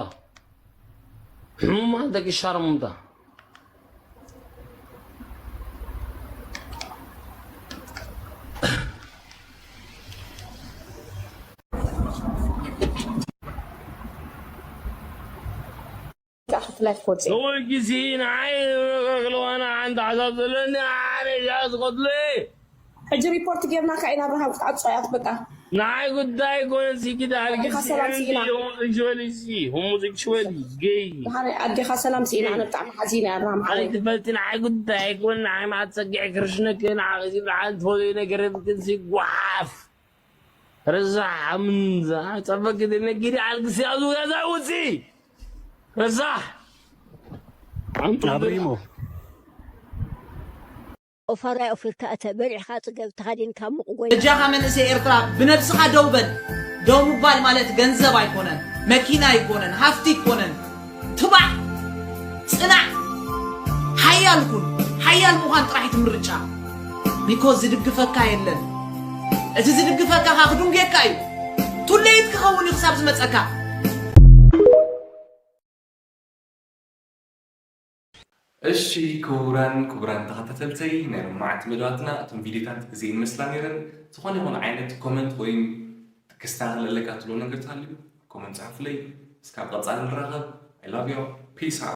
ሕሙማት ደቂ ሻርሙጣ። ክፍላይ ፎርሲ ሰዎች ጊዜ ንዓይ ክለዋና ሓንቲ ሓሳብ ዘለኒ ኣነ ያ ዝኸትለ ሕጂ ሪፖርት ጌርናካ ኢና። ኣብርሃም ክትዓጾ እያ በቃ። ንዓይ ጉዳይ ኮነ ሲኪዳ ኣዴኻ ሰላም ስኢና። ሽወሊ ሲ ሙዚክ ሽወሊ ገይ ድሓር ኣዴኻ ሰላም ስኢና። ኣነ ብጣዕሚ ሓዚነ እያ ኣብርሃም ሓወይ። ኣይትፈልቲ ንዓይ ጉዳይ ኮነ ንዓይ ማት ጸጊዕ ክርሽነክ ንዓይ ሲ ብርሃን ትፈልዩ ነገር ብክንሲ ጓፍ ረዛሕ ምንዛ ጸበክ ነጊዲ ኣልግሲ ኣዙ ያዛ ውፂ ረዛሕ ኣብሪሞ ኦፋራይ ኦፊርካ እተ በሊዕኻ ጽገብ ተኻዲንካ ሙቕ ጎይ በጃኻ መንእሰይ ኤርትራ ብነብስኻ ደው በል። ደው ምባል ማለት ገንዘብ ኣይኮነን፣ መኪና ኣይኮነን፣ ሃፍቲ ኣይኮነን። ትባዕ፣ ጽናዕ፣ ሓያል ኩን። ሓያል ምዃን ጥራሕ እቲ ምርጫ። ቢኮዝ ዝድግፈካ የለን። እቲ ዝድግፈካ ኸኣ ክድንጉየካ እዩ። ቱሌት ክኸውን እዩ ክሳብ ዝመጸካ። እሺ ክቡራን ክቡራን ተኸታተልተይ ናይ ሎማዓንቲ መደባትና እቶም ቪዲዮታት እዚኤን መስላ ነይረን። ዝኾነ ይኹን ዓይነት ኮመንት ወይም ክስተኻኸል ኣለካ ትብሎ ነገር ተሃልዩ ኮመንት ጸሓፉለይ። እስካብ ቀጻሊ ንራኸብ። I love you. Peace out.